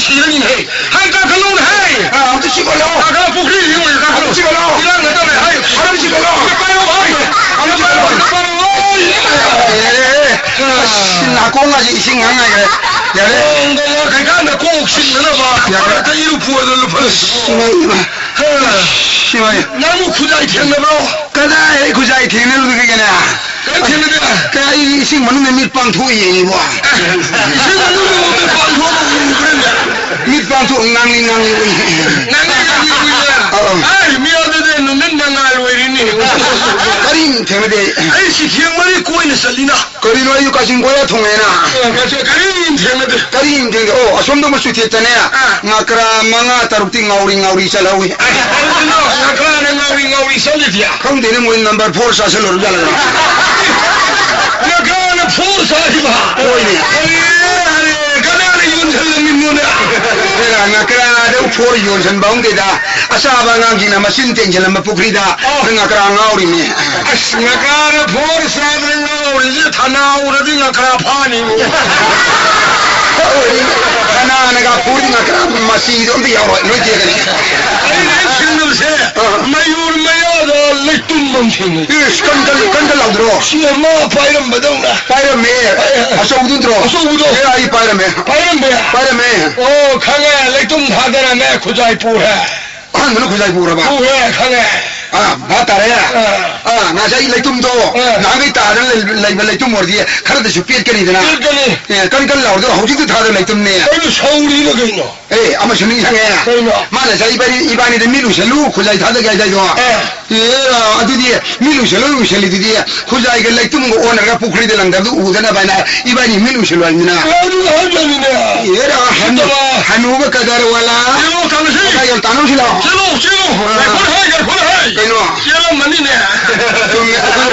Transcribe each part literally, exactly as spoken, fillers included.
ꯁꯤꯔꯅꯤꯍꯦ꯫ ꯍꯥꯏ, ꯀꯥꯈꯠꯂꯣꯅꯦ, ꯍꯥꯏ꯫ ꯑꯥ, ꯑꯝꯇ ꯁꯤꯒꯠꯂꯣ꯫ ꯀꯥꯈꯠꯂꯣ, ꯄꯨꯈ꯭ꯔꯤ ꯌꯦꯡꯉꯣ, ꯀꯥꯈꯠꯂꯣ꯫ ꯑꯝꯇ ꯁꯤꯒꯠꯂꯣ꯫ ꯏꯔꯥꯡ ꯅꯠꯇꯕꯅꯦ, ꯍꯥꯏ꯫ ꯑꯝꯇ ꯁꯤꯒꯠꯂꯣ꯫ ꯑꯝꯇ ꯄꯥꯏꯔꯣ, ꯍꯥꯏ꯫ ꯑꯝꯇ ꯄꯥꯏꯔꯣ, ꯑꯝꯇ ꯄꯥꯏꯔꯣ꯫ ꯑꯦ, ꯑꯁ, ꯅꯥꯀꯣꯡꯒꯁꯦ ꯏꯁꯤꯡ ꯉꯥꯡ ꯉꯥꯏꯈ꯭ꯔꯦ꯫ ꯌꯥꯔꯦ꯫ ꯅꯣꯡꯒ ꯂꯥꯛꯈ꯭ꯔꯀꯥꯟꯗ ꯀꯣꯛ ꯁꯤꯟꯅꯅꯕ꯫ ꯌꯥꯔꯦ꯫ ꯃꯔꯛꯇ ꯏꯔꯨ ꯐꯨꯍꯜꯂ ꯂꯨꯞꯍꯜꯂꯁꯤ꯫ ꯏꯃꯥ, ꯏꯃꯥ꯫ ꯍꯥ꯫ ꯏꯃꯥ, ꯏꯃꯥ꯫ ꯅꯪꯕꯨ ꯈꯨꯖꯥꯏ ꯊꯦꯡꯅꯕ꯭ꯔꯣ? ꯀꯗꯥꯏ ꯈꯨꯖꯥꯏ ꯊꯦꯡꯅꯔꯨꯗꯣꯏꯅꯣ? ꯀꯔꯤꯝ ꯊꯦꯡꯅꯗꯦ꯫ ꯀꯥꯏ ꯏꯁꯤꯡ ꯃꯅꯨꯡꯗ ꯃꯤꯠ ꯄꯥꯡꯊꯣꯛꯑ ꯌꯦꯡꯉꯤꯕꯣ? ꯏꯁꯤꯡ ꯃꯅꯨꯡꯗ ꯃꯤꯠ ꯄꯥꯡꯊꯣꯛꯑꯒ ꯎꯕ꯭ꯔꯅꯦ? ꯃꯤꯠ ꯄꯥꯡꯊꯣꯛ ꯉꯥꯡꯂꯤ ꯉꯥꯡꯂꯤ ꯎꯏ꯫ ꯉꯥꯡꯂꯤ ꯉꯥꯡꯂꯤ ꯎꯏꯌꯦ꯫ ꯑꯧ꯫ ꯑꯩ ꯃꯤ ꯑꯗꯨꯗꯤ ꯅꯨꯃꯤꯠ ꯃꯉꯥꯜ ꯑꯣꯏꯔꯤꯅꯤ꯫ ꯀꯔꯤꯝ ꯊꯦꯡꯅꯗꯦ꯫ ꯑꯩ ꯁꯤꯈꯦꯡ ꯃꯔꯤ ꯀꯣꯏꯅ ꯆꯠꯂꯤꯅ꯫ ꯀꯔꯤꯅꯣ ꯑꯩꯁꯨ ꯀꯥꯆꯤꯟ ꯀꯣꯏꯔ ꯊꯨꯡꯉꯦꯅ? ꯑ, ꯀꯔꯤꯝ ꯊꯦꯡꯅꯗꯦ꯫ ꯀꯔꯤꯝ ꯊꯦꯡꯅꯗꯦ꯫ ꯑꯣ, ꯑꯁꯣꯝꯗ ꯑꯃꯁꯨ ꯊꯦꯠꯇꯅꯦ꯫ ꯑ꯫ ꯉꯀ꯭ꯔꯥ ꯃꯉꯥ ꯇꯔꯨꯛꯇꯤ ꯉꯥꯎꯔꯤ ꯉꯥꯎꯔꯤ ꯆꯠꯍꯧꯋꯤ꯫ ꯑꯗꯨꯅ ꯉꯀ꯭ꯔꯥꯅ ꯉꯥꯎꯔꯤ ꯉꯥꯎꯔꯤ ꯆꯠꯂꯤꯗꯤ? ꯈꯪꯗꯦꯅꯦ, ꯃꯣꯏ number four ꯆꯥꯁꯤꯜꯂꯨꯔ ꯖꯥꯠꯂ? ꯉꯀ꯭ꯔꯥꯅ four ꯆꯥꯔꯤꯕ? ꯍꯣꯏꯅꯦ꯫ ꯑꯔꯦ, ꯑꯔꯦ, ꯀꯅꯥꯅ ꯌꯣꯟꯁꯤꯜꯂꯝꯃꯤꯅꯣꯅꯦ? ꯍꯦꯔꯥ, ꯉꯀ꯭ꯔꯥꯗ four ꯌꯣꯟꯁꯤꯟꯕ ꯍꯧꯅꯗꯦꯗ꯫ ꯑꯆꯥꯕ ꯑꯉꯥꯡꯁꯤꯡꯅ ꯃꯆꯤꯟ ꯇꯦꯡꯁꯤꯜꯂꯝꯕ ꯄꯨꯈ꯭ꯔꯤꯗ ꯑꯣ꯫ ꯉꯀ꯭ꯔꯥ ꯉꯥꯎꯔꯤꯅꯦ꯫ ꯑꯁ, ꯉꯀ꯭ꯔꯥꯅ four ꯆꯥꯗꯅ ꯉꯥꯎꯔꯤꯁꯦ ꯊꯅꯥ ꯎꯔꯗꯤ ꯉꯀ꯭ꯔꯥ ꯐꯥꯅꯤꯕꯨ꯫ ꯀꯅꯥꯅꯒ ꯐꯨꯔꯤ ꯉꯀ꯭ꯔꯥ ꯃꯆꯤꯗꯣ ꯑꯝꯇ ꯌꯥꯎꯔꯣꯏ, ꯂꯣꯏ ꯇꯦꯛꯀꯅꯤ꯫ ꯑꯩꯅ ꯍꯦꯛ ꯊꯦꯡꯅꯕꯁꯦ ꯑꯥ꯫ ꯃꯌꯨꯔ ꯃꯌꯥꯗ ꯂꯩꯇꯨꯝ ꯑꯃ ꯊꯦꯡꯅꯩ꯫ ꯏꯁ, ꯀꯟ ꯀꯟ ꯀꯟ ꯀꯟ ꯂꯥꯎꯗ꯭ꯔꯣ? ꯁꯤ ꯑꯃ ꯄꯥꯏꯔꯝꯕꯗꯧꯅ꯫ ꯄꯥꯏꯔꯝꯃꯦ꯫ ꯑꯦ, ꯑꯦ꯫ ꯑꯆꯧꯕꯗꯨ ꯅꯠꯇ꯭ꯔꯣ? ꯑꯆꯧꯕꯗꯣ꯫ ꯑꯦ, ꯑꯩ ꯄꯥꯏꯔꯝꯃꯦ꯫ ꯄꯥꯏꯔꯝꯃꯦ? ꯄꯥꯏꯔꯝꯃꯦ꯫ ꯑꯣ, ꯈꯪꯉꯦ, ꯂꯩꯇꯨꯝ ꯊꯥꯗꯔꯝꯃꯦ, ꯈꯨꯖꯥꯏ ꯄꯨꯈ꯭ꯔꯦ꯫ ꯑꯍꯥꯟꯕꯅ ꯈꯨꯖꯥꯏ ꯄꯨꯈ꯭ꯔꯕ? ꯄꯨꯈ꯭ꯔꯦ, ꯈꯪꯉꯦ꯫ ꯑꯥ, ꯚꯥꯞ ꯇꯥꯔꯦ꯫ ꯑꯥ꯫ ꯑꯥ, ꯉꯁꯥꯏ ꯂꯩꯇꯨꯝꯗꯣ ꯑꯥ꯫ ꯅꯍꯥꯟꯒꯩ ꯇꯥꯗꯅ ꯂꯩ-, ꯂꯩꯕ ꯂꯩꯇꯨꯝ ꯑꯣꯏꯔꯗꯤ ꯈꯔꯗꯁꯨ ꯄꯦꯠꯀꯅꯤꯗꯅ꯫ ꯄꯦꯠꯀꯅꯤ꯫ ꯑꯦ, ꯀꯟ ꯀꯟ ꯂꯥꯎꯔꯗꯨꯅ ꯍꯧꯖꯤꯛꯇꯤ ꯊꯥꯗ ꯂꯩꯇꯨꯝꯅꯦ꯫ ꯀꯩꯅꯣ ꯁꯧꯔꯤꯔ ꯀꯩꯅꯣ? ꯑꯦ, ꯑꯃꯁꯨ ꯅꯤꯡꯁꯤꯡꯉꯦ꯫ ꯀꯩꯅꯣ? ꯃꯥꯅ ꯉꯁꯥꯏ ꯏꯕꯥꯅꯤ, ꯏꯕꯥꯅꯤꯗ ꯃꯤꯠ ꯎꯏꯁꯜꯂꯨ, ꯈꯨꯖꯥꯏ ꯊꯥꯗꯒꯦ ꯍꯥꯏꯗꯥꯏꯗꯣ꯫ ꯑꯦ꯫ ꯑꯦ, ꯑꯗꯨꯗꯤ ꯃꯤꯠ ꯎꯏꯁꯜꯂꯨ, ꯎꯏꯁꯜꯂꯤꯗꯨꯗꯤ ꯈꯨꯖꯥꯏꯒ ꯂꯩꯇꯨꯝꯒ ꯑꯣꯟꯅꯔꯒ ꯄꯨꯈ꯭ꯔꯤꯗ ꯂꯪꯗꯕꯗꯨ ꯎꯗꯅꯕ ꯍꯥꯏꯅ ꯏꯕꯥꯅꯤ ꯃꯤꯠ ꯎꯏꯁꯜꯂꯨ ꯍꯥꯏꯕꯅꯤꯅ꯫ ꯑꯗꯨ ꯍꯥꯏꯗꯕꯅꯤꯅꯦ꯫ ꯑꯦꯔꯥ, ꯍꯅꯨ-, ꯁꯤꯠꯇꯕ꯫ ꯍꯅꯨꯕ ꯀꯗꯔ ꯋꯥꯂꯥ꯫ ꯆꯦꯜꯂꯣ, ꯇꯥꯟꯅꯁꯤ꯫ ꯀꯗꯥꯏ ꯌꯧ-, ꯇꯥꯟꯅꯧꯁꯤ ꯂꯥꯎ꯫ ꯆꯦꯜꯂꯣ, ꯆꯦꯜꯂꯣ꯫ ꯑꯥ꯫ ꯉꯥꯏꯈꯣ, ꯉꯥꯏꯈꯣ, ꯉꯥꯏꯈꯣ꯫ ꯀꯩꯅꯣ? ꯆꯦꯜꯂꯝꯃꯅꯤꯅꯦ꯫ ꯆꯨꯝꯃꯦ, ꯑꯩꯈꯣꯏ,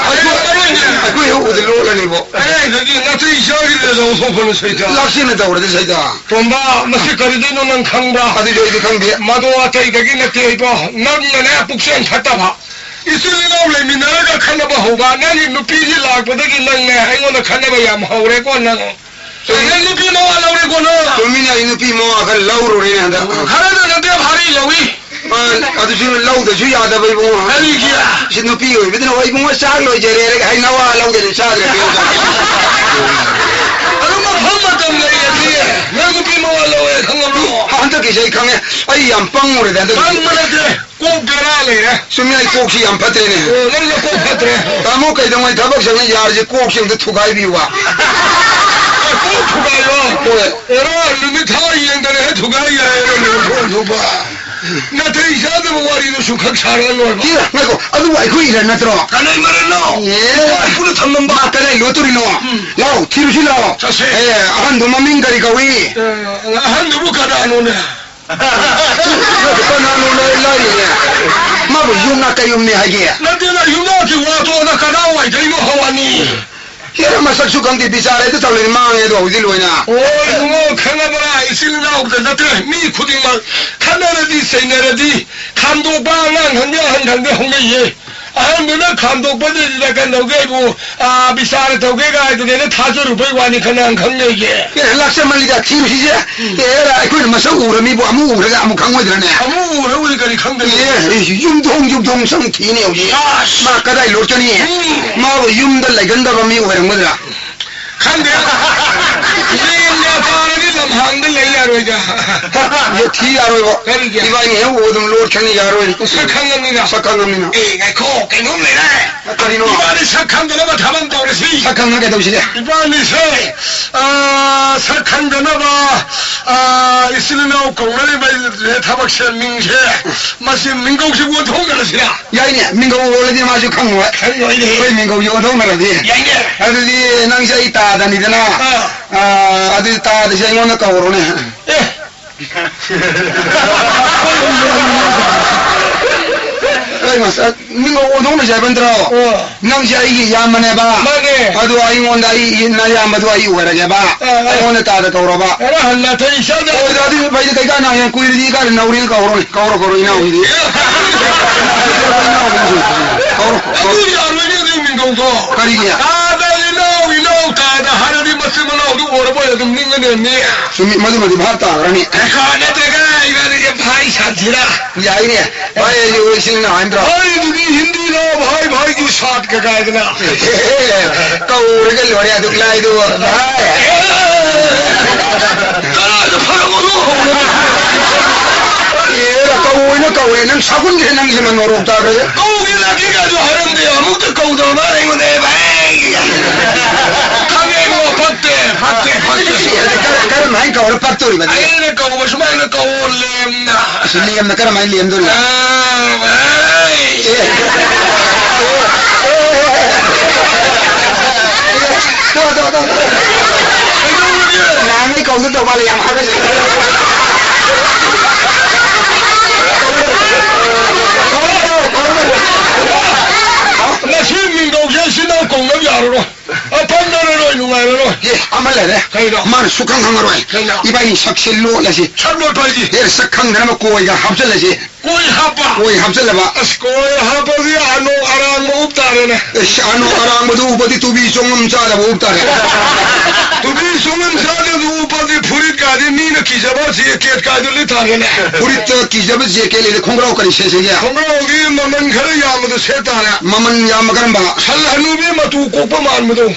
ꯑꯩꯈꯣꯏ, ꯑꯩꯈꯣꯏ ꯍꯦꯛ ꯎꯕꯗ ꯂꯣꯠꯂꯅꯤꯕꯣ꯫ ꯑꯩ ꯍꯥꯏꯗꯤ ꯅꯥꯇꯩ ꯆꯥꯈꯤꯗ꯭ꯔꯦ ꯂꯧꯊꯣꯛꯄꯅ ꯁꯩꯇ꯫ ꯂꯥꯛꯁꯤꯟꯅ ꯇꯧꯔꯗꯤ ꯁꯩꯇ꯫ ꯇꯣꯝꯕ, ꯃꯁꯤ ꯀꯔꯤꯗꯩꯅꯣ ꯅꯪ ꯈꯪꯕ꯭ꯔꯥ? ꯑꯗꯨꯁꯨ ꯑꯩꯗꯤ ꯈꯪꯗꯦ꯫ ꯃꯗꯣ ꯑꯇꯩꯗꯒꯤ ꯅꯠꯇꯦ ꯏꯕꯣ, ꯅꯪꯅꯅꯦ ꯄꯨꯛꯆꯦꯜ ꯐꯠꯇꯕ꯫ ꯏꯆꯤꯜ ꯏꯅꯥꯎ ꯂꯩꯃꯤꯟꯅꯔꯒ ꯈꯠꯅꯕ ꯍꯧꯕ, ꯅꯪꯒꯤ ꯅꯨꯄꯤꯁꯤ ꯂꯥꯛꯄꯗꯒꯤ ꯅꯪꯅꯦ ꯑꯩꯉꯣꯟꯗ ꯈꯠꯅꯕ ꯌꯥꯝ ꯍꯧꯔꯦꯀꯣ ꯅꯪ꯫ ꯅꯪ ꯅꯨꯄꯤ ꯃꯋꯥ ꯂꯧꯔꯦꯀꯣ ꯅꯪ? ꯆꯨꯝꯃꯤꯅꯦ, ꯑꯩ ꯅꯨꯄꯤ ꯃꯋꯥ ꯈꯔ ꯂꯧꯔꯨꯔꯦꯅꯦ ꯍꯟꯗꯛ꯫ ꯈꯔꯗ ꯅꯠꯇꯦ, ꯚꯥꯔꯤ ꯂꯧꯏ꯫ ꯑ, ꯑꯗꯨꯁꯨ ꯂꯧꯗꯁꯨ ꯌꯥꯗꯕ ꯏꯕꯨꯡꯉꯣ꯫ ꯀꯔꯤꯒꯤ? ꯁꯤ ꯅꯨꯄꯤ ꯑꯣꯏꯕꯗꯨꯅ, "ꯍꯣꯏ ꯏꯕꯨꯡꯉꯣ, ꯆꯥꯛ ꯂꯣꯏꯖꯔꯦ" ꯍꯥꯏꯔꯒ, "ꯍꯩ, ꯅꯋꯥ ꯂꯧꯗꯦꯅꯦ, ꯆꯥꯗ꯭ꯔꯦ" ꯄꯤꯔꯛꯑꯣ꯫ ꯑꯗꯨ ꯃꯐꯝ ꯃꯇꯝ ꯂꯩꯔꯗꯤ ꯅꯪ ꯅꯨꯄꯤ ꯃꯋꯥ ꯂꯧꯋꯦ ꯈꯪꯉꯕ꯭ꯔꯣ? ꯍꯟꯗꯛꯀꯤꯁꯦ ꯑꯩ ꯈꯪꯉꯦ, ꯑꯩ ꯌꯥꯝ ꯄꯪꯉꯨꯔꯦꯗ ꯍꯟꯗꯛꯀꯤꯁꯦ꯫ ꯄꯪꯕ ꯅꯠꯇꯦ, ꯀꯣꯛ ꯕꯦꯔꯥ ꯂꯩꯔꯦ꯫ ꯆꯨꯝꯃꯤ, ꯑꯩ ꯀꯣꯛꯁꯤ ꯌꯥꯝ ꯐꯠꯇ꯭ꯔꯦꯅꯦ꯫ ꯑꯣ, ꯅꯪ ꯅꯀꯣꯛ ꯐꯠꯇ꯭ꯔꯦ꯫ ꯇꯥꯃꯣ, ꯀꯩꯗꯧꯉꯩ ꯊꯕꯛ ꯁꯪꯅꯤ? ꯌꯥꯔꯤꯁꯦ ꯀꯣꯛꯁꯤ ꯑꯝꯇ ꯊꯨꯒꯥꯏꯕꯤꯌꯨꯕ꯫ ꯀꯣꯛ ꯊꯨꯒꯥꯏꯌꯣ? ꯍꯣꯏ꯫ ꯑꯦꯔꯥ, ꯅꯨꯃꯤꯠ ꯊꯥ ꯌꯦꯡꯗꯅ ꯍꯦꯛ ꯊꯨꯒꯥꯏ ꯌꯥꯏꯌꯦ, ꯅꯪ ꯅꯀꯣꯛ ꯊꯨꯕ꯫ ꯅꯥꯇꯩ ꯆꯥꯗꯕ ꯋꯥꯔꯤꯗꯣ ꯁꯨꯝ ꯈꯛ ꯁꯥꯔ ꯂꯣꯏꯕ꯫ ꯏ, ꯉꯥꯏꯈꯣ, ꯑꯗꯨꯕꯨ ꯑꯩꯈꯣꯏ ꯏꯔꯟ ꯅꯠꯇ꯭ꯔꯣ? ꯀꯅꯥꯏ ꯃꯔꯟꯅꯣ? ꯑꯦ꯫ ꯏꯄꯥ ꯏꯄꯨꯅ ꯊꯝꯂꯝꯕ꯫ ꯃꯥ ꯀꯗꯥꯏ ꯂꯣꯠꯇꯣꯔꯤꯅꯣ? ꯎꯝ꯫ ꯂꯥꯎ, ꯊꯤꯔꯨꯁꯤ ꯂꯥꯎ꯫ ꯆꯠꯁꯦ꯫ ꯑꯦ, ꯑꯍꯟꯗꯣ ꯃꯃꯤꯡ ꯀꯔꯤ ꯀꯧꯏ? ꯑꯦ, ꯑꯍꯟꯗꯨꯕꯨ ꯀꯅꯥꯅꯣꯅꯦ? ꯅꯠꯇꯦ, ꯀꯅꯥꯅꯣ ꯂꯥꯏ-, ꯂꯥꯏꯔꯤꯅꯦ? ꯃꯥꯕꯨ ꯌꯨꯝꯅꯥꯛ ꯀꯌꯨꯝꯅꯤ ꯍꯥꯏꯒꯦ? ꯅꯠꯇꯦꯗ, ꯌꯨꯝꯅꯥꯛꯀꯤ ꯋꯥꯗꯣ ꯅꯪ ꯀꯗꯥꯏꯋꯥꯏꯗꯩꯅꯣ ꯍꯧꯔꯅꯤ? ꯍꯦꯔꯥ, ꯃꯁꯛꯁꯨ ꯈꯪꯗꯦ, ꯕꯤꯆꯥꯔ ꯍꯦꯛꯇ ꯇꯧꯔꯦ, ꯃꯥꯡꯉꯦ ꯑꯗꯣ ꯍꯧꯖꯤꯛ ꯂꯣꯏꯅ꯫ ꯑꯣ, ꯏꯕꯨꯡꯉꯣ, ꯈꯪꯉꯕ꯭ꯔꯥ? ꯏꯆꯤꯜ ꯏꯅꯥꯎꯗ ꯅꯠꯇ꯭ꯔꯦ, ꯃꯤ ꯈꯨꯗꯤꯡꯃꯛ ꯈꯠꯅꯔꯗꯤ ꯆꯩꯅꯔꯗꯤ ꯈꯥꯝꯗꯣꯛꯄ, ꯑꯉꯥꯡ ꯈꯪꯗꯦ, ꯑꯍꯟ ꯈꯪꯗꯦ ꯍꯧꯅꯩꯌꯦ꯫ ꯑꯍꯥꯟꯕꯅ ꯈꯥꯝꯗꯣꯛꯄꯗꯨꯗ ꯀꯩꯗꯧꯒꯦꯕꯨ, ꯑꯥ, ꯕꯤꯆꯥꯔ ꯇꯧꯒꯦ ꯀꯥꯏꯗꯨꯅꯦꯅ ꯊꯥꯖꯔꯨꯕꯩ ꯋꯥꯅꯤ, ꯀꯅꯥꯅ ꯈꯪꯅꯩꯒꯦ? ꯑꯦ, ꯂꯥꯛꯆꯃꯜꯂꯤꯗ ꯊꯤꯕꯁꯤꯁꯦ꯫ ꯎꯝ꯫ ꯑꯦ, ꯑꯩꯈꯣꯏꯅ ꯃꯁꯛ ꯎꯔ ꯃꯤꯕꯨ ꯑꯃꯨꯛ ꯎꯔꯒ ꯑꯃꯨꯛ ꯈꯪꯉꯣꯏꯗ꯭ꯔꯅꯦ? ꯑꯃꯨꯛ ꯎꯔ ꯎꯔꯤ ꯀꯔꯤ ꯈꯪꯗꯣꯏꯅꯣ? ꯑꯦ, ꯌꯨꯝꯊꯣꯡ ꯌꯨꯝꯊꯣꯡ ꯆꯪ ꯊꯤꯅꯦ ꯍꯧꯖꯤꯛ꯫ ꯑꯁ! ꯃꯥ ꯀꯗꯥꯏ ꯂꯣꯠꯀꯅꯤ? ꯎꯝ꯫ ꯃꯥꯕꯨ ꯌꯨꯝꯗ ꯂꯩꯒꯟꯗꯕ ꯃꯤ ꯑꯣꯏꯔꯝꯒꯗ꯭ꯔꯥ? ꯈꯪꯗꯦ꯫ ꯂꯦꯟꯒ ꯇꯥꯔꯗꯤ ꯂꯝꯍꯥꯡꯗ ꯂꯩ ꯌꯥꯔꯣꯏꯗ꯫ ꯑꯦ, ꯊꯤ ꯌꯥꯔꯣꯏꯕ꯫ ꯀꯔꯤꯒꯤ? ꯏꯕꯥꯅꯤ ꯍꯦꯛ ꯎꯕꯗ ꯑꯗꯨꯝ ꯂꯣꯠꯈ꯭ꯔꯅꯤ, ꯌꯥꯔꯣꯏ꯫ ꯁꯛ ꯈꯪꯉꯝꯅꯤꯅ꯫ ꯁꯛ ꯈꯪꯉꯝꯅꯤꯅ꯫ ꯑꯦ, ꯉꯥꯏꯈꯣ, ꯀꯩꯅꯣꯝ ꯂꯩꯔꯦ꯫ ꯀꯔꯤꯅꯣ? ꯏꯕꯥꯅꯤ ꯁꯛ ꯈꯪꯗꯅꯕ ꯊꯕꯛ ꯇꯧꯔꯁꯤ꯫ ꯁꯛ ꯈꯪꯉ ꯀꯩꯗꯧꯁꯤꯒꯦ? ꯏꯕꯥꯅꯤꯁꯦ, ꯑꯥ, ꯁꯛ ꯈꯪꯗꯅꯕ, ꯑꯥ, ꯏꯆꯤꯜ ꯏꯅꯥꯎ ꯀꯧꯅꯔꯤꯕ ꯊꯕꯛꯁꯦ, ꯃꯤꯡꯁꯦ, ꯃꯁꯤ ꯃꯤꯡꯒꯧꯁꯤ ꯑꯣꯟꯊꯣꯛꯅꯔꯁꯤꯔꯥ? ꯌꯥꯏꯅꯦ, ꯃꯤꯡꯒꯧ ꯑꯣꯜꯂꯗꯤ ꯃꯥꯁꯨ ꯈꯪꯉꯣꯏ꯫ ꯈꯪꯉꯣꯏꯅꯦ꯫ ꯑꯩꯈꯣꯏ ꯃꯤꯡꯒꯧꯁꯤ ꯑꯣꯟꯊꯣꯛꯅꯔꯗꯤ꯫ ꯌꯥꯏꯅꯦ꯫ ꯑꯗꯨꯗꯤ ꯅꯪꯁꯦ ꯑꯩ ꯇꯥꯗꯅꯤꯗꯅ꯫ ꯑꯥ꯫ ꯑꯥ, ꯑꯗꯨꯗꯤ ꯇꯥꯗꯁꯦ ꯑꯩꯉꯣꯟꯗ ꯀꯧꯔꯣꯅꯦ꯫ ꯑꯦ꯫ ꯑꯩ ꯃꯁꯛ ꯃꯤꯡꯒꯧ ꯑꯣꯟꯊꯣꯛꯅꯁꯦ ꯍꯥꯏꯕ ꯅꯠꯇ꯭ꯔꯣ? ꯑꯣ꯫ ꯅꯪꯁꯦ ꯑꯩꯒꯤ ꯏꯌꯥꯝꯕꯅꯦꯕ꯫ ꯃꯥꯅꯦ꯫ ꯑꯗꯨ ꯑꯩꯉꯣꯟꯗ ꯑꯩ ꯅꯌꯥꯝꯕꯗꯣ ꯑꯩ ꯑꯣꯏꯔꯒꯦꯕ꯫ ꯑꯥ, ꯑꯥ꯫ ꯑꯩꯉꯣꯟꯗ ꯇꯥꯗ ꯀꯧꯔꯕ꯫ ꯑꯦꯔꯥ, ꯍꯟꯅ ꯊꯣꯏ ꯏꯁꯥꯗ꯫ ꯍꯣꯏ, ꯑꯗꯨ ꯐꯩꯗ, ꯀꯩ ꯀꯥꯟꯅ ꯍꯌꯦꯡ ꯀꯨꯏꯔꯗꯤ ꯀꯥꯟꯅ ꯅꯧꯔꯦꯅ ꯀꯧꯔꯣꯅꯦ꯫ ꯀꯧꯔꯣ, ꯀꯧꯔꯣ, ꯏꯅꯥꯎꯒꯤꯗꯤ꯫ ꯀꯧꯔꯣ, ꯀꯧꯔꯣ꯫ ꯑꯗꯨ ꯌꯥꯔꯣꯏꯅꯦ, ꯑꯗꯨ ꯃꯤꯡꯒꯧꯗꯣ꯫ ꯀꯔꯤꯒꯤ? ꯇꯥꯗ ꯏꯅꯥꯎ, ꯏꯅꯥꯎ ꯇꯥꯗ ꯍꯥꯏꯔꯗꯤ ꯃꯆꯤꯟ ꯃꯅꯥꯎꯗꯨ ꯑꯣꯏꯔꯕ ꯅꯦ꯫ ꯆꯨꯝꯃꯤ, ꯃꯗꯨꯃꯗꯤ ꯚꯥꯞ ꯇꯥꯈ꯭ꯔꯅꯤ꯫ ꯀꯥ ꯅꯠꯇ꯭ꯔꯒ ꯏꯕꯥꯅꯤꯁꯦ ꯚꯥꯏ ꯁꯥꯁꯤꯔꯥ? ꯌꯥꯏꯅꯦ꯫ ꯚꯥꯏ ꯑꯩꯁꯨ ꯏꯆꯤꯜ ꯏꯅꯥꯎ ꯍꯥꯏꯅꯗ꯭ꯔꯣ? ꯍꯥꯏꯗꯨꯗꯤ ꯍꯤꯟꯗꯤꯗ ꯚꯥꯏ ꯚꯥꯏꯒꯤ ꯁꯥꯠꯀ ꯀꯥꯏꯗꯅ꯫ ꯀꯧꯔꯒ ꯂꯣꯏꯔꯦ ꯑꯗꯨꯛ ꯂꯥꯏꯗꯨꯕꯨ, ꯚꯥꯏ꯫ ꯀꯅꯥꯗ ꯐꯔꯕꯅꯣ? ꯑꯦꯔꯥ, ꯀꯧ ꯑꯣꯏꯅ ꯀꯧꯔꯦ꯫ ꯅꯪ ꯁꯥꯒꯨꯟꯁꯦ ꯅꯪꯁꯤꯃ ꯅꯣꯔꯣꯛ ꯇꯥꯈ꯭ꯔꯦ꯫ ꯀꯧꯒꯦ ꯂꯥꯛꯀꯦ ꯀꯥꯏꯁꯨ ꯍꯥꯏꯔꯝꯗꯦ꯫ ꯑꯃꯨꯛꯇ ꯀꯧꯗꯕ ꯃꯥꯅ ꯑꯩꯉꯣꯟꯗ, "ꯑꯦ ꯚꯥꯏ, ꯈꯪꯉꯦ ꯏꯕꯨꯡꯉꯣ, ꯐꯠꯇꯦ, ꯐꯠꯇꯦ, ꯐꯠꯇꯦ"꯫ ꯀꯔꯝ-, ꯀꯔꯝ ꯍꯥꯏꯅ ꯀꯧꯔ ꯐꯠꯇꯣꯔꯤꯕ ꯑꯗꯨꯗꯤ? ꯑꯩꯅ ꯀꯧꯕ ꯁꯨꯃꯥꯏꯅ ꯀꯧꯑꯣ, ꯂꯦꯝꯅ꯫ ꯑꯁ, ꯂꯦꯝꯅ ꯀꯔꯝ ꯍꯥꯏꯅ ꯂꯦꯝꯗꯣꯔꯤꯕ? ꯑꯥ, ꯚꯥꯏ꯫ ꯑꯦ꯫ ꯇꯣ, ꯇꯣ, ꯇꯣ, ꯇꯣ꯫ ꯀꯩꯗꯧꯔꯒꯦ? ꯅꯍꯥꯟꯉꯩ ꯀꯧꯗ ꯇꯧ ꯃꯥꯜꯂꯦ, ꯌꯥꯝ ꯍꯥꯏꯕꯁꯦ꯫ ꯉꯁꯤ ꯃꯤꯡꯒꯧꯁꯦ ꯁꯤ ꯅꯪ ꯀꯧꯅꯕ ꯌꯥꯔꯔꯣꯏ꯫ ꯑ, ꯐꯝꯅꯔꯔꯣꯏ, ꯅꯨꯡꯉꯥꯏꯔꯔꯣꯏ꯫ ꯑꯦ, ꯑꯃ ꯂꯩꯔꯦ꯫ ꯀꯩꯅꯣ? ꯃꯥꯅ ꯁꯨꯛꯈꯪ ꯈꯪꯉꯔꯣꯏ꯫ ꯀꯩꯅꯣ? ꯏꯕꯥꯅꯤ ꯁꯛꯁꯦ ꯂꯣꯠꯂꯁꯤ꯫ ꯁꯛ ꯂꯣꯠꯄ ꯍꯥꯏꯗꯤ? ꯑꯦ, ꯁꯛ ꯈꯪꯗꯅꯕ ꯀꯣꯏꯒ ꯍꯥꯞꯆꯜꯂꯁꯤ꯫ ꯀꯣꯏ ꯍꯥꯞꯄ? ꯀꯣꯏ ꯍꯥꯞꯆꯜꯂꯕ꯫ ꯑꯁ, ꯀꯣꯏ ꯍꯥꯞꯄꯗꯤ ꯑꯅꯣꯛ ꯑꯔꯥꯡꯕ ꯎꯞ ꯇꯥꯔꯦꯅꯦ꯫ ꯑꯁ, ꯑꯅꯣꯛ ꯑꯔꯥꯡꯕꯗꯨ ꯎꯞꯄꯗꯤ ꯇꯨꯕꯤ ꯆꯣꯡꯉꯝ ꯆꯥꯗꯕ ꯎꯞ ꯇꯥꯔꯦ꯫ ꯇꯨꯕꯤ ꯆꯣꯡꯉꯝ ꯆꯥꯗꯕꯗꯨ ꯎꯞꯄꯗꯤ ꯐꯨꯔꯤꯠ ꯀꯥꯗꯤ ꯃꯤꯅ ꯀꯤꯖꯕ ꯖꯦꯀꯦꯠ ꯀꯥꯏꯗꯨ ꯂꯤꯠ ꯇꯥꯔꯦꯅꯦ꯫ ꯐꯨꯔꯤꯠꯇ ꯀꯤꯖꯕ ꯖꯦꯀꯦꯠ ꯂꯩꯔꯦ, ꯈꯣꯡꯒ꯭ꯔꯥꯎ ꯀꯔꯤ ꯁꯦꯠꯁꯤꯒꯦ? ꯈꯣꯡꯒ꯭ꯔꯥꯎꯗꯤ ꯃꯃꯜ ꯈꯔ ꯌꯥꯝꯕꯗꯨ ꯁꯦꯠ ꯇꯥꯔꯦ꯫ ꯃꯃꯜ ꯌꯥꯝꯕ ꯀꯔꯝꯕ? ꯁꯟ ꯍꯅꯨꯕꯤ ꯃꯇꯨ ꯀꯣꯛꯄ ꯃꯥꯟꯕꯗꯣ꯫ ꯑꯣ,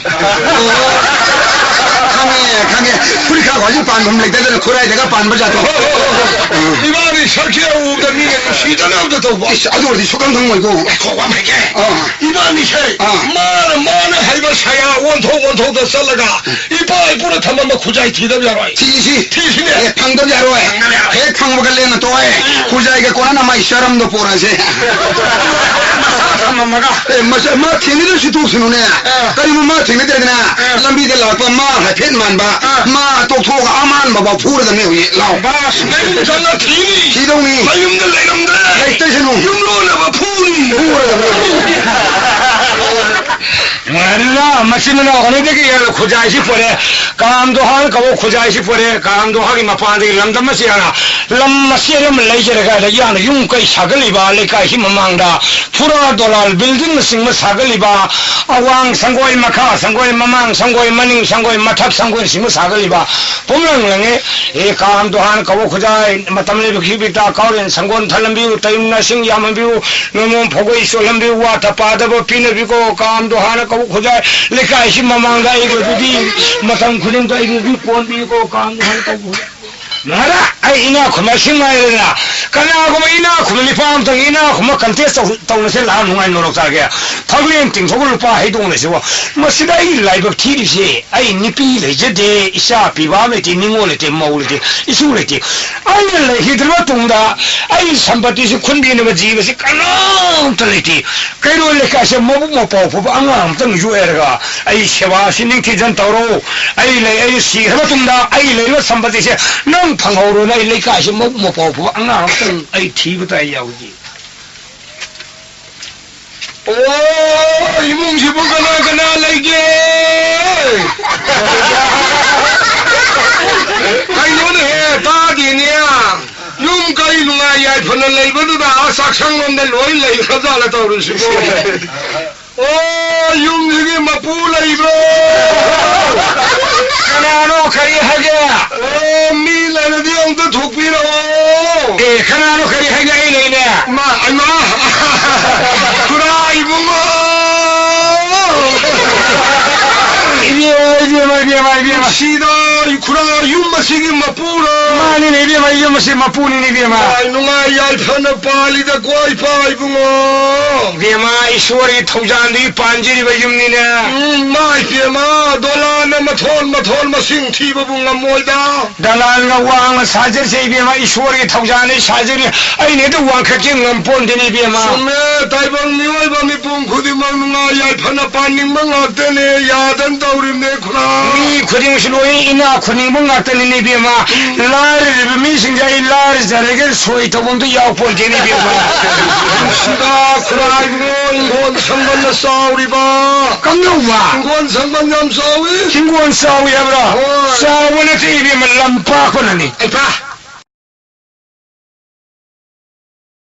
ꯈꯪꯉꯦ, ꯈꯪꯉꯦ꯫ ꯐꯨꯔꯤꯠ ꯈꯥ ꯈ꯭ꯋꯥꯏꯁꯨ ꯄꯥꯟꯐꯝ ꯂꯩꯇꯗꯅ ꯈꯨꯔꯥꯏꯗꯒ ꯄꯥꯟꯕ ꯖꯥꯠꯇꯣ꯫ ꯍꯣ, ꯍꯣ, ꯍꯣ, ꯍꯣ꯫ ꯎꯝ꯫ ꯏꯕꯥꯅꯤ ꯁꯛꯁꯦ ꯎꯕꯗ ꯃꯤꯅ ꯅꯨꯡꯁꯤꯗꯅꯕꯗ ꯇꯧꯕ꯫ ꯏꯁ, ꯑꯗꯨ ꯑꯣꯏꯔꯗꯤ ꯁꯨꯛꯈꯪ ꯈꯪꯉꯣꯏꯀꯣ꯫ ꯉꯥꯏꯈꯣ, ꯋꯥ ꯑꯃ ꯍꯥꯏꯒꯦ꯫ ꯑꯥ꯫ ꯏꯕꯥꯅꯤꯁꯦ ꯑꯥ꯫ ꯃꯥꯅ, ꯃꯥꯅ ꯍꯩꯕ ꯁꯌꯥ ꯑꯣꯟꯊꯣꯛ ꯑꯣꯟꯊꯣꯛꯇ ꯆꯠꯂꯒ ꯏꯄꯥ ꯏꯄꯨꯅ ꯊꯝꯃꯝꯕ ꯈꯨꯖꯥꯏ ꯊꯤꯗꯕ ꯌꯥꯔꯣꯏ꯫ ꯊꯤꯁꯤ꯫ ꯊꯤꯁꯤꯅꯦ꯫ ꯑꯦ, ꯐꯪꯗꯕ ꯌꯥꯔꯣꯏ꯫ ꯐꯪꯗꯕ ꯌꯥꯔꯣꯏ꯫ ꯍꯦꯛ ꯐꯪꯕꯒ ꯂꯦꯝꯅ ꯇꯣꯛꯑꯦ꯫ ꯎꯝ꯫ ꯈꯨꯖꯥꯏꯒ ꯀꯣꯟꯅꯅ ꯃꯥꯏ ꯆꯔꯝꯗꯣ ꯄꯣꯔꯛꯑꯁꯦ꯫ ꯃꯁꯥ ꯊꯝꯃꯝꯃꯒ꯫ ꯑꯦ, ꯃꯁꯥ, ꯃꯥ ꯊꯦꯡꯅꯗ꯭ꯔꯁꯨ ꯇꯣꯛꯁꯅꯨꯅꯦ꯫ ꯑꯥ꯫ ꯀꯔꯤꯒꯨꯝꯕ ꯃꯥ ꯊꯦꯡꯅꯗ꯭ꯔꯒꯅ ꯑꯥ꯫ ꯂꯝꯕꯤꯗ ꯂꯥꯛꯄ ꯃꯥ ꯍꯥꯏꯐꯦꯠ ꯃꯥꯟꯕ, ꯑꯥ꯫ ꯃꯥ ꯇꯣꯛꯊꯣꯛꯑꯒ ꯑꯃꯥꯟꯕ ꯐꯥꯎ ꯐꯨꯔꯗꯕꯅꯦ ꯍꯧꯖꯤꯛ꯫ ꯂꯥꯎ꯫ ꯕꯥꯁ, ꯃꯌꯨꯝ ꯆꯪꯉ ꯊꯤꯅꯤ꯫ ꯊꯤꯗꯧꯅꯤ꯫ ꯃꯌꯨꯝꯗ ꯂꯩꯔꯝꯗ꯭ꯔꯦ꯫ ꯂꯩꯇꯁꯅꯨ꯫ ꯌꯨꯝꯂꯣꯟꯅꯕ ꯐꯨꯅꯤ꯫ ꯐꯨꯔꯗꯕꯅꯦ꯫ ꯑꯗꯨꯅ ꯃꯆꯤꯟ ꯃꯅꯥꯎ ꯑꯅꯤꯗꯒꯤ ꯈꯨꯖꯥꯏꯁꯤ ꯄꯨꯔꯦ, ꯀꯥꯝꯗꯣꯍꯥꯅ ꯀꯧꯕ ꯈꯨꯖꯥꯏꯁꯤ ꯄꯨꯔꯦ꯫ ꯀꯥꯝꯗꯣꯍꯥꯒꯤ ꯃꯄꯥꯟꯗꯒꯤ ꯂꯝꯗꯝ ꯑꯁꯤ ꯍꯥꯟꯅ ꯂꯝ ꯃꯆꯦꯠ ꯑꯃ ꯂꯩꯖꯔꯒ, ꯑꯗ ꯌꯥꯝꯅ ꯌꯨꯝ ꯀꯩ ꯁꯥꯒꯠꯂꯤꯕ, ꯂꯩꯀꯥꯏꯁꯤ ꯃꯃꯥꯡꯗ ꯐꯨꯔꯥ ꯗꯣꯂꯥꯜ buildingꯅꯆꯤꯡꯕ ꯁꯥꯒꯠꯂꯤꯕ, ꯑꯋꯥꯡ ꯁꯪꯒꯣꯏ, ꯃꯈꯥ ꯁꯪꯒꯣꯏ, ꯃꯃꯥꯡ ꯁꯪꯒꯣꯏ, ꯃꯅꯤꯡ ꯁꯪꯒꯣꯏ, ꯃꯊꯛ ꯁꯪꯒꯣꯏꯅꯆꯤꯡꯕ ꯁꯥꯒꯠꯂꯤꯕ ꯄꯨꯝꯂꯪ ꯂꯪꯉꯦ꯫ ꯑꯦ, ꯀꯥꯝꯗꯣꯍꯥꯅ ꯀꯧꯕ ꯈꯨꯖꯥꯏ, ꯃꯇꯝ ꯂꯩꯕ ꯈꯤꯕꯤꯇꯥ ꯀꯥꯎꯔꯦꯟ ꯁꯪꯒꯣꯟ ꯊꯜꯍꯟꯕꯤꯌꯨ, ꯇꯌꯨꯝꯅ ꯁꯤꯡ ꯌꯥꯝꯍꯟꯕꯤꯌꯨ, ꯅꯣꯡꯃꯣꯝ ꯐꯧꯒꯩ ꯆꯣꯠꯍꯟꯕꯤꯌꯨ, ꯋꯥꯠꯇ ꯄꯥꯗꯕ ꯄꯤꯅꯕꯤꯀꯣ꯫ ꯀꯥꯝꯗꯣꯍꯥꯅ ꯀꯧꯕ ꯈꯨꯖꯥꯏ, ꯂꯩꯀꯥꯏꯁꯤ ꯃꯃꯥꯡꯗ ꯑꯩꯕꯨꯗꯤ ꯃꯇꯝ ꯈꯨꯗꯤꯡꯗ ꯑꯩꯕꯨꯗꯤ ꯀꯣꯟꯕꯤꯀꯣ꯫ ꯀꯥꯝꯗꯣꯍꯥꯅ ꯀꯧꯕ ꯈꯨꯖꯥꯏ꯫ ꯃꯍꯥꯔꯥ, ꯑꯩ ꯏꯅꯥꯛ ꯈꯨꯟꯕ ꯁꯤꯡ ꯍꯥꯏꯔꯦꯗꯅ, ꯀꯅꯥꯒꯨꯝꯕ ꯏꯅꯥꯛ ꯈꯨꯟꯕ ꯅꯤꯄꯥ ꯑꯃꯇꯪ ꯏꯅꯥꯛ ꯈꯨꯟꯕ contest ꯇꯧ-, ꯇꯧꯅꯁꯦ, ꯂꯥꯛꯑ ꯅꯨꯡꯉꯥꯏ ꯅꯣꯔꯣꯛ ꯆꯥꯒꯦ꯫ ꯐꯛꯂꯦꯟ ꯇꯤꯡꯊꯣꯛꯑ ꯂꯨꯄꯥ ꯍꯩꯗꯣꯡ ꯂꯩꯁꯤꯕꯣ꯫ ꯃꯁꯤꯗ ꯑꯩ ꯂꯥꯏꯕꯛ ꯊꯤꯔꯤꯁꯦ, ꯑꯩ ꯅꯨꯄꯤ ꯂꯩꯖꯗꯦ, ꯏꯆꯥ ꯄꯤꯕ ꯑꯃ ꯂꯩꯇꯦ, ꯅꯤꯉꯣꯜ ꯂꯩꯇꯦ, ꯃꯧ ꯂꯩꯇꯦ, ꯏꯁꯨ ꯂꯩꯇꯦ꯫ ꯑꯩꯅ ꯂꯩꯈꯤꯗ꯭ꯔꯕ ꯃꯇꯨꯡꯗ ꯑꯩ ꯁꯝꯄꯇꯤꯁꯤ ꯈꯨꯟꯕꯤꯅꯕ ꯖꯤꯕꯁꯤ ꯀꯅꯥꯝꯇ ꯂꯩꯇꯦ꯫ ꯀꯩꯔꯣꯜ ꯂꯩꯀꯥꯏꯁꯦ ꯃꯕꯨꯛ ꯃꯄꯥꯎ ꯐꯕ ꯑꯉꯥꯡ ꯑꯝꯇꯪ ꯌꯣꯛꯑꯦꯔꯒ ꯑꯩ ꯁꯦꯕꯥꯁꯤ ꯅꯤꯡꯊꯤꯖꯅ ꯇꯧꯔꯣ꯫ ꯑꯩ ꯂꯩ, ꯑꯩ ꯁꯤꯈ꯭ꯔ ꯃꯇꯨꯡꯗ ꯑꯩ ꯂꯩꯔꯤꯕ ꯁꯝꯄꯇꯤꯁꯦ ꯅꯪ ꯐꯪꯍꯧꯔꯣꯅ ꯑꯩ ꯂꯩꯀꯥꯏꯁꯤ ꯃꯕꯨꯛ ꯃꯄꯥꯎ ꯐꯕ ꯑꯉꯥꯡ ꯑꯝꯇꯪ ꯑꯩ ꯊꯤꯕ ꯇꯥꯏ ꯌꯥꯎꯏ꯫ ꯑꯣ, ꯏꯃꯨꯡꯁꯤꯕꯨ ꯀꯅꯥ ꯀꯅꯥ ꯂꯩꯒꯦ? ꯀꯩꯅꯣꯅꯦꯍꯦ, ꯇꯥꯗꯦꯅꯦ꯫ ꯌꯨꯝ ꯀꯩ ꯅꯨꯡꯉꯥꯏ ꯌꯥꯏꯐꯅ ꯂꯩꯕꯗꯨꯗ ꯑꯥ ꯆꯥꯛꯁꯪꯂꯣꯝꯗ ꯂꯣꯏ ꯂꯩꯈ꯭ꯔꯖꯥꯠꯂ ꯇꯧꯔꯤꯁꯤꯕꯣ? ꯑꯣ, ꯌꯨꯝꯁꯤꯒꯤ ꯃꯄꯨ ꯂꯩꯕ꯭ꯔꯣ? ꯀꯅꯥꯅꯣ, ꯀꯔꯤ ꯍꯥꯏꯒꯦ? ꯑꯣ, ꯃꯤ ꯂꯩꯔꯗꯤ ꯑꯃꯨꯛꯇ ꯊꯣꯛꯄꯤꯔꯛꯑꯣ꯫ ꯑꯦ, ꯀꯅꯥꯅꯣ, ꯀꯔꯤ ꯍꯥꯏꯒꯦ? ꯑꯩ ꯂꯩꯅꯦ꯫ ꯃꯥ, ꯑꯩꯃꯥ! ꯈꯨꯔꯥ ꯏꯕꯨꯡꯉꯣ! ꯏꯕꯦꯝꯃ, ꯏꯕꯦꯝꯃ, ꯏꯕꯦꯝꯃ, ꯏꯕꯦꯝꯃ꯫ ꯁꯤꯗ ꯈꯨꯔꯥ ꯌꯨꯝ ꯑꯁꯤꯒꯤ ꯃꯄꯨꯔꯣ? ꯃꯥꯅꯤꯅꯦ, ꯏꯕꯦꯝꯃ, ꯌꯨꯝ ꯑꯁꯤ ꯃꯄꯨꯅꯤꯅꯦ, ꯏꯕꯦꯝꯃ꯫ ꯅꯨꯡꯉꯥꯏ, ꯅꯨꯡꯉꯥꯏ ꯌꯥꯏꯐꯅ ꯄꯥꯜꯂꯤꯗꯀꯣ, ꯏꯄꯥ ꯏꯕꯨꯡꯉꯣ꯫ ꯏꯕꯦꯝꯃ, ꯏꯁꯣꯔꯒꯤ ꯊꯧꯖꯥꯜꯗꯒꯤ ꯄꯥꯟꯖꯔꯤꯕ ꯌꯨꯝꯅꯤꯅꯦ꯫ ꯎꯝ, ꯏꯃꯥ ꯏꯕꯦꯝꯃ, ꯗꯣꯂꯥꯟꯅ ꯃꯊꯣꯟ ꯃꯊꯣꯟ ꯃꯁꯤꯡ ꯊꯤꯕꯕꯨ ꯉꯝꯃꯣꯏꯗ꯫ ꯗꯂꯥꯟꯒ ꯋꯥꯡꯅ ꯁꯥꯖꯔꯤꯁꯦ ꯏꯕꯦꯝꯃ, ꯏꯁꯣꯔꯒꯤ ꯊꯧꯖꯥꯜꯅ ꯁꯥꯖꯔꯤ꯫ ꯑꯩꯅ ꯍꯦꯛꯇ ꯋꯥꯡꯈꯠꯀꯦ ꯉꯝꯄꯣꯟꯗꯦꯅꯦ ꯏꯕꯦꯝꯃ꯫ ꯆꯨꯝꯃꯦ, ꯇꯥꯏꯕꯪ ꯃꯤꯑꯣꯏꯕ ꯃꯤꯄꯨꯝ ꯈꯨꯗꯤꯡꯃꯛ ꯅꯨꯡꯉꯥꯏ ꯌꯥꯏꯐꯅ ꯄꯥꯟꯅꯤꯡꯕ ꯉꯥꯛꯇꯅꯦ, ꯌꯥꯗꯅ ꯇꯧꯔꯤꯕꯅꯦ ꯈꯨꯔꯥ꯫ ꯃꯤ ꯈꯨꯗꯤꯡꯁꯨ ꯂꯣꯏ ꯏꯅꯥꯛ ꯈꯨꯟꯅꯤꯡꯕ ꯉꯥꯛꯇꯅꯤꯅꯦ ꯏꯕꯦꯝꯃ꯫ ꯂꯥꯏꯔꯔꯤꯕ ꯃꯤꯁꯤꯡꯁꯦ ꯑꯩ ꯂꯥꯏꯔꯖꯔꯒꯦ ꯁꯣꯏ ꯇꯧꯐꯝꯗꯨ ꯌꯥꯎꯄꯣꯟꯇꯦꯅꯦ ꯏꯕꯦꯝꯃ꯫ ꯁꯤꯗ ꯈꯨꯔꯥꯏ ꯏꯕꯨꯡꯉꯣ, ꯍꯤꯡꯒꯣꯜ ꯁꯪꯕꯟꯅ ꯆꯥꯎꯔꯤꯕ꯫ ꯀꯝꯗꯧꯕ? ꯍꯤꯡꯒꯣꯜ ꯁꯪꯕꯟ ꯌꯥꯝ ꯆꯥꯎꯏ꯫ ꯍꯤꯡꯒꯣꯜ ꯆꯥꯎꯏ ꯍꯥꯏꯕ꯭ꯔꯣ? ꯍꯣꯏ꯫ ꯆꯥꯎꯕ ꯅꯠꯇꯦ ꯏꯕꯦꯝꯃ, ꯂꯝ ꯄꯥꯛꯄꯅꯅꯤ꯫ ꯑꯩ ꯄꯥ꯫